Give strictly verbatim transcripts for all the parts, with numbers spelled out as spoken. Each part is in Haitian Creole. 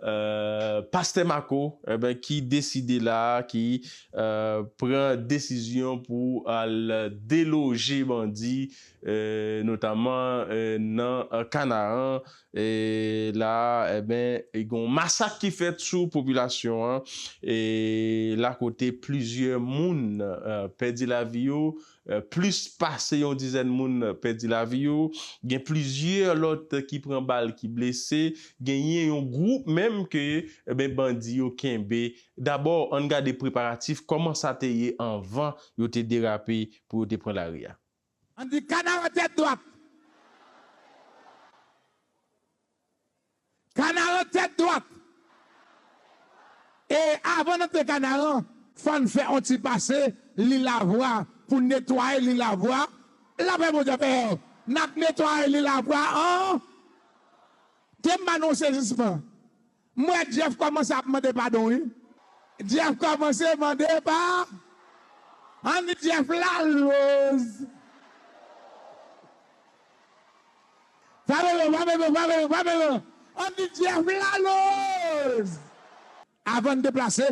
euh, Pastè Marco, eh ben, ki deside la, ki, euh, pran desizyon pou al deloje bandi, euh, notaman, euh, nan, euh, Kanaran. E la, eh ben, e gen yon masak ki fèt sou popilasyon an, e la kote plizyè moun, euh, pèdi lavi yo, euh, plis pase yon dizèn moun pèdi lavi yo, gen plizyè lòt ki pran bal, ki blese, genyen yon gwoup menm ke, eh ben, bandi yo kenbe. Dabò, ann gade preparatif, kòman sa te ye anvan yo te derape pou yo te pran lari a. Ann di Kanaran tèt dwat. Kanaran tèt dwat. E avan n antre Kanaran, fò n fè yon ti pase Lilavwa pou n netwaye Lilavwa. Lapè Bondye avè w. N ap netwaye Lilavwa an. Te m anonse jisman. M wè Jeff kòmanse ap mande padon, wi. Jeff kòmanse mande pa. Ann di Jeff laloz. Pa bebe, pa bebe, pa bebe, pa bebe. Ann di Jeff laloz. Avan n deplase,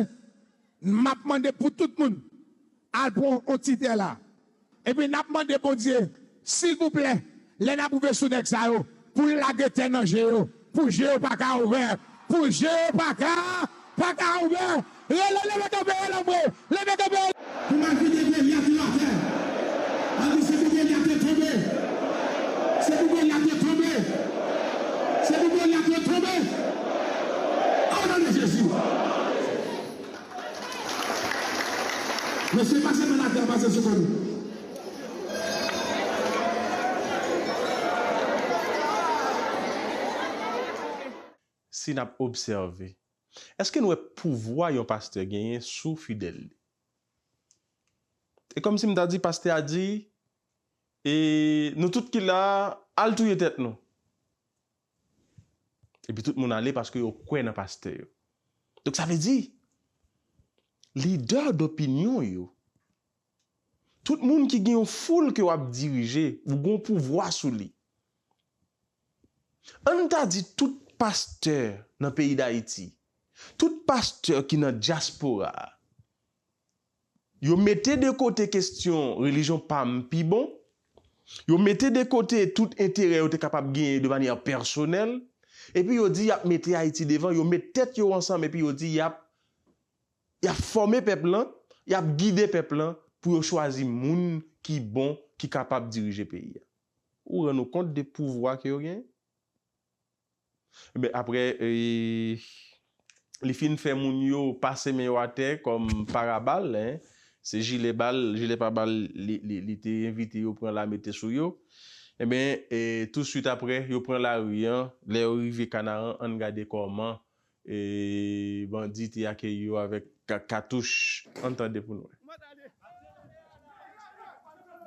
m ap mande pou tout moun al pran yon ti tè la. Epi n ap mande Bondye, silvouplè, lè n ap rive sou nèg sa yo, pou l lage tè nan je yo, pou je yo pa ka ouvè, pou je yo pa ka, pa ka ouvè. Rele, leve kanpe, rele anmwe, leve kanpe. Pou m al vide Bèlya ki atè. Ann di se pou Bèlya te tonbe. Se pou Bèlya te tonbe. Se pou Bèlya te tonbe. O non de Jezi. Mesye, pase men atè, pase sou kò nou. Si n ap obsève, èske n wè pouvwa yon pastè genyen sou fidèl li? E kòmsi m ta di, pastè a di, e nou tout ki la a, al touye tèt nou. Epi tout moun ale paske yo kwè nan pastè yo. Donk, sa vle di, lidè dopinyon yo, tout moun ki gen yon foul ke w ap dirije, ou gen yon pouvwa sou li. Ann ta di tout pastè nan peyi Dayiti, tout pastè ki nan dyaspora a, yo mete de kote kesyon relijyon pa m pi bon, yo mete de kote tout enterè yo te kapab genyen de manyè pèsonèl, epi yo di y ap mete Ayiti devan, yo met tèt yo ansanm epi yo di y ap, y ap fòme pèp lan, y ap gide pèp lan pou yo chwazi moun ki bon, ki kapab dirije peyi a. Ou rann ou kont de pouvwa ke yo genyen? Ebyen, apre, e, li fin fè moun yo pase men yo atè kòm parabal, en, se jile bal, jile pa bal, li, li, li te envite yo pran la mete sou yo. Ebyen, e, tousuit apre, yo pran lari an. Lè yo rive Kanaran, ann gade kòman, e, bandi te akeyi yo avèk ka-, katouch. Ann tande pou n wè.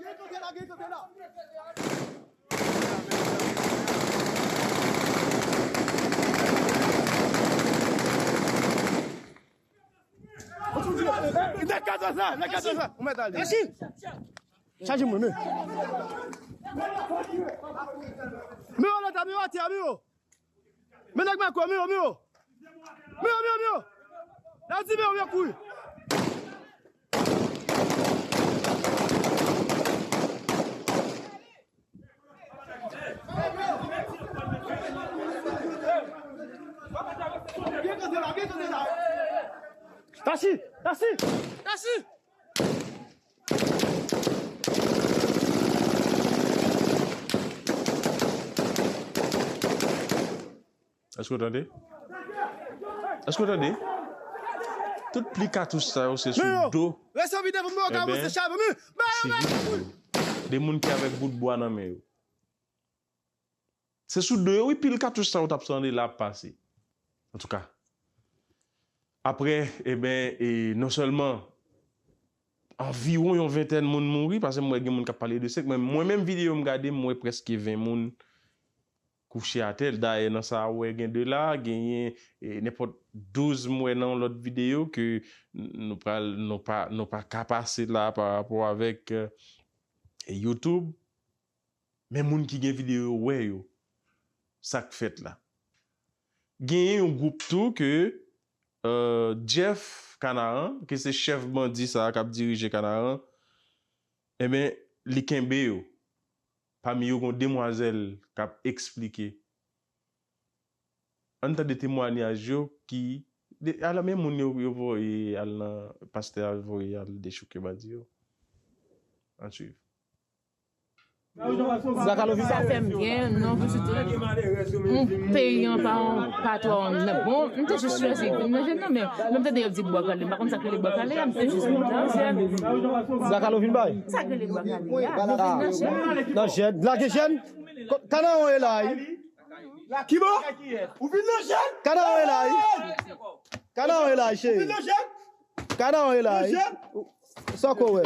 Gen kanpe la, gen kanpe la. Nèg katòz la, nèg katòz la. Ou mèt ale. Chaje mwen, men. Miro, lòt la, Miro, atè, Miro. Men nèg Mako, Miro, Miro. Miro, Miro, Miro. L ap di Miro, Miro kouri. Tachi! Tachi! Tachi! Èske w tande? Èske w tande? Tout pli katouch sa yo se sou do. Reste vide pou mwen ka avanse chave men. Sivil yo. De moun ki avèk bout bwa nan men yo. Se sou do yo, wi, pil katouch sa yo t ap tande la ap pase. Antouka. Apre, eben, e non sèlman anviwon yon ventèn moun mouri, paske m wè gen moun k ap pale de senk, men mwen menm videyo m gade, m wè prèske ven moun kouche atè. Dayè, nan sa a, ou wè gen de la, genyen, e, nenpòt douz m wè nan yon lòt videyo ke n-, nou pral, nou pa, nou pa ka pase la pa rapò avèk, e, YouTube. Men moun ki gen videyo yo wè yo, sa k fèt la. Genyen yon gwoup tou ke euh, Jeff Kanaran, ke se chèf bandi sa a k ap dirije Kanaran, enben, li kenbe yo. Pami yo, gen demwazèl k ap eksplike. Ann tande temwanyaj yo ki. De, alò, men moun yo, yo voye al nan, pastè a voye al dechouke bandi yo. Ann swiv. Sa fè m gen non pou site yon peyi an pa yon patwa yon nèg. Bon, m te jis chwazi vin nan jèn nan, men lè m tande yo ap di bwa kale, m pa konn sa k rele bwa kale a, m te jis monte an syèl. Sa k rele bwa kale a, nou vin nan jèn. Nan jèn, lage jèn. Kanaran ye la wi. Kibò? Ou vin nan jèn? Kanaran ye la wi. Kanaran ye la wi, cheri. Ou vin nan jèn? Kanaran ye la wi. Sa w ko wè?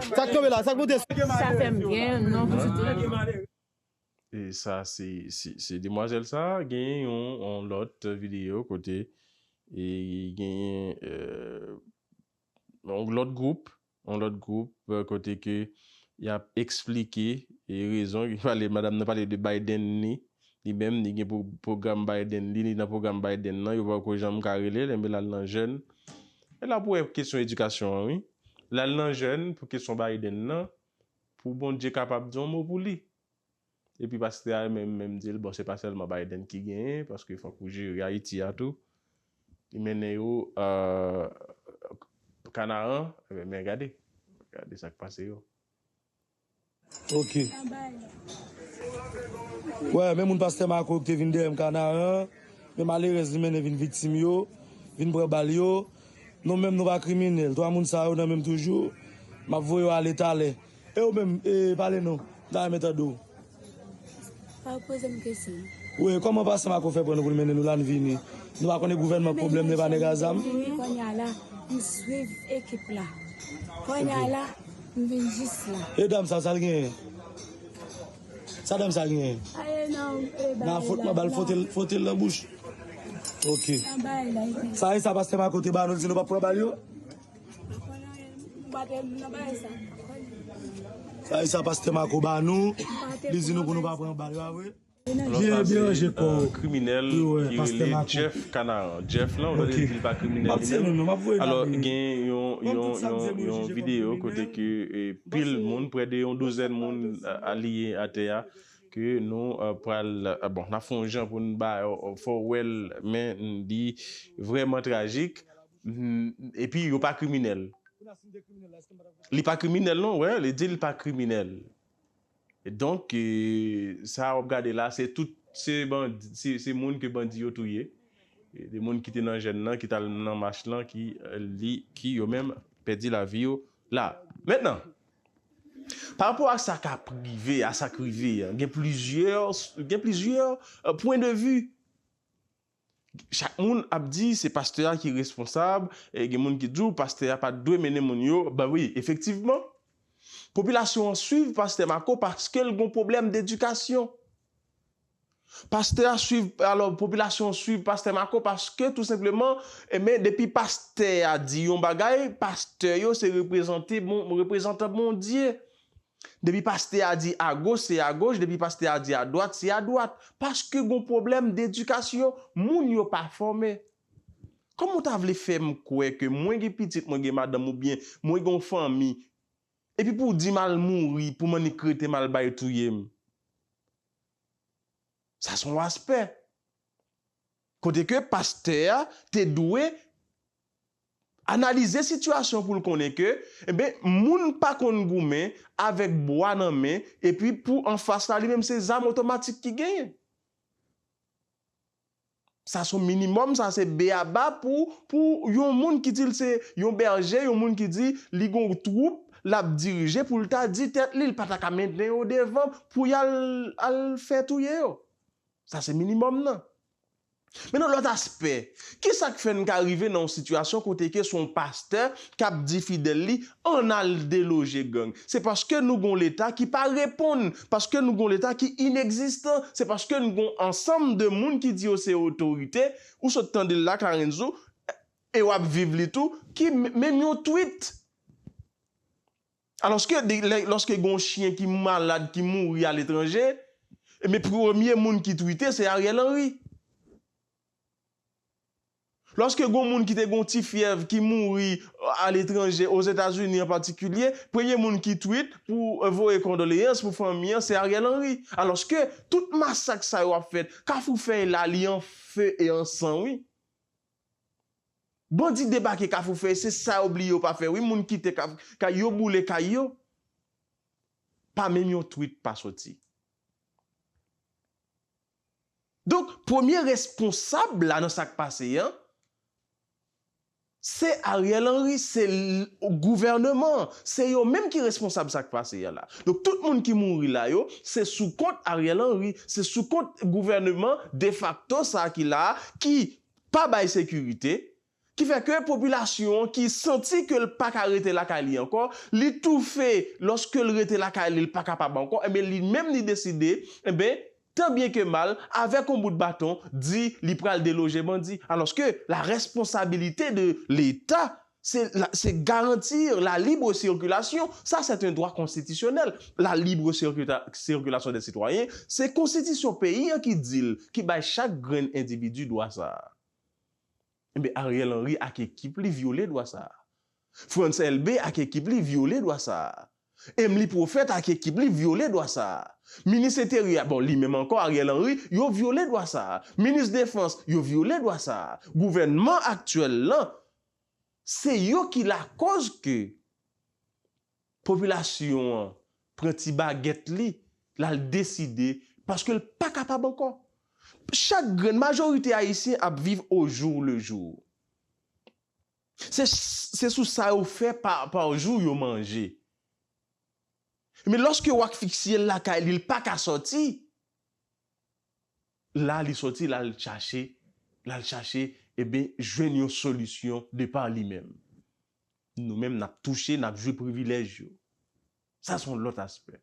Sa k tonbe la? Sa k monte? Sa fè m gen non pou site. E sa se se se demwazèl sa genyen yon yon lòt videyo kote e genyen euh, yon lòt gwoup yon lòt gwoup euh, kote ke y ap eksplike e rezon ki pale madanm nan pale de Biden ni li menm li gen pwogram Biden li li nan pwogram Biden nan yo poko janm ka rele l enben l al nan jèn e la pou wè kesyon edikasyon an wi l al nan jèn pou kesyon Biden nan pou Bondye kapab di yon mo pou li. Epi pastè a menm menm di l bon se pa sèlman Biden ki genyen paske fòk ou jere Ayiti a tou. Li mennen yo euh, Kanaran, men gade, gade sa k pase yo. Ok. Wè, men moun pastè Marco ki te vin dèyè m Kanaran, men malerèz li mennen vin viktim yo, vin pran bal yo. Nou menm nou pa kriminèl, twa moun sa yo nan menm toujou, m ap voye yo ale talè. E ou menm, e, pale non. M ta renmen tande w. Pa poze m kesyon. Wi, kòman pastè Marco fè pran nou pou l mennen nou la n vini? Nou pa konnen gouvènman k pwoblèm li pa nèg a zam? Wi, kounye a la, m swiv ekip la. Kounye a la, m vin jis la. E dam sa, sa l genyen? Sa dam sa genyen? Nan afwontman, ba l fwote l nan bouch. Ok. Sa e sa pastè Marco te ba nou, l di nou p ap pran bal yo? Sa e sa pastè Marco ba nou, li di nou pou nou pa pran bal yo, a vre? Byen deranje kò w pou yo wè pastè Marco. Jeff Kanaran. Jeff lan, ou tande di l pa kriminèl li menm. Alò, gen yon yon yon yon videyo kote ke e, pil moun, prè de yon douzèn moun a- aliye atè a, ke nou euh, pral euh, bon, n ap fè yon jan pou n ba euh, fè w wè l, men n- li vrèman trajik. Mm, epi yo pa kriminèl. Li pa kriminèl non, wè, li di l pa kriminèl. Donk, e, sa w ap gade la, se tout se bandi, se, se moun ke bandi yo touye. E, de moun ki te nan jèn nan, ki t al nan mach lan, ki, e, li, ki yo menm pèdi lavi yo la. Mentnan, pa rapò a sa k ap rive, a sa k rive an, gen plizyè, gen plizyè e, pwen de vi. Chak moun ap di se pastè a ki responsab, e gen moun ki di w pastè a pa t dwe mennen moun yo. Ben wi, efektivman, popilasyon an swiv pastè Marco paske l gon pwoblèm dedikasyon. Pastè a swiv, alò, popilasyon an swiv pastè Marco paske tou senpleman, enben, depi pastè a di yon bagay, pastè yo se reprezante bon, reprezantan Bondye. Depi pastè a di agoch, se agoch, depi pastè a di adwat, se adwat. Paske gon pwoblèm dedikasyon, moun yo pa fòme. Kòman w ta vle fè m kwè ke mwen gen pitit, mwen gen madanm oubyen mwen gen yon fanmi, epi pou w di m al mouri, pou m annik rete m al bay touye m? Sa se yon aspè. Kote ke pastè a te dwe analize sitiyasyon pou l konnen ke, enben, moun pa konn goumen avèk bwa nan men, epi pou anfas la, li menm se zam otomatik ki genyen. Sa se yon minimòm, sa se beyaba pou, pou yon moun ki di l se yon bèje, yon moun ki di li gon twoup l ap dirije pou l ta di tèt li, l pa ta ka mennen yo devan pou y al, al fè touye yo. Sa se minimòm nan. Men nan lòt aspè, kisa k fè n ka rive nan yon sitiyasyon kote ke se yon pastè k ap di fidèl li ann al deloje gang? Se paske nou gon leta ki pa reponn, paske nou gon leta ki inegzistan, se paske nou gon ansanm de moun ki di yo se otorite, ou sot tande l la Clarenzo, e w ap viv li tou, ki menm yon tweet. Alòske lòske gen yon chyen ki malad, ki mouri aletranje, Ebyen, premye moun ki twite, se Ariel Henry. Lòske gon moun ki te gon ti fyèv ki mouri aletranje, Ozetazini an patikilye, premye moun ki twit pou, eh, voye kondoleyans pou fanmi an, se Ariel Henry. Alòske tout masak sa yo ap fèt, Kafou Fèy la, li an fe e an san, wi. Bandi debake Kafou Fèy, se sa yo bliye yo pa fè, wi. Moun kite kay yo, boule kay yo. Pa menm yon twit pa soti. Donk, premye responsab la nan sa k pase an, se Ariel Henry, se gouvènman, se yo menm ki responsab sa k pase an la. Donk, tout moun ki mouri la yo, se sou kont Ariel Henry, se sou kont gouvènman defakto sa ki la, ki pa bay sekirite, ki fè ke popilasyon an ki santi ke l pa ka rete lakay li ankò, li toufe lòske l rete lakay li, l pa kapab ankò, enben, li menm li deside, enben, tan byen ke mal, avèk yon bout baton, di li pral deloje bandi. Alòske la responsabilite de Leta, se la, se garantir la libre circulation. Ça, c'est un droit constitutionnel. La libre circula-, circulation des citoyens, se konstitisyon peyi an ki di l, ki bay chak grenn endividi dwa sa a. Enben, Ariel Henry ak ekip li vyole dwa sa a. Frantz Elbé ak ekip li vyole dwa sa a. Emmelie Prophète ak ekip li vyole dwa sa a. Minis Enteryè, bon, li menm ankò, Ariel Henry, yo vyole dwa sa a. Minis Defans, yo vyole dwa sa a. Gouvènman aktyèl lan, se yo ki lakòz ke popilasyon an pran ti bagèt li, l al deside, paske l pa kapab ankò. Chak grenn, majorite Ayisyen ap viv au jour le jour. Se, se sou sa yo fè pa, pa jou yo manje. Men lòske w asfiksyel lakay li, l pa ka sòti, la li sòti, l al chache, l al chache, ebyen, jwenn yon solisyon de pa li menm. Nou menm, n ap touche, n ap jwi privilèj yo. Sa se yon lòt aspè.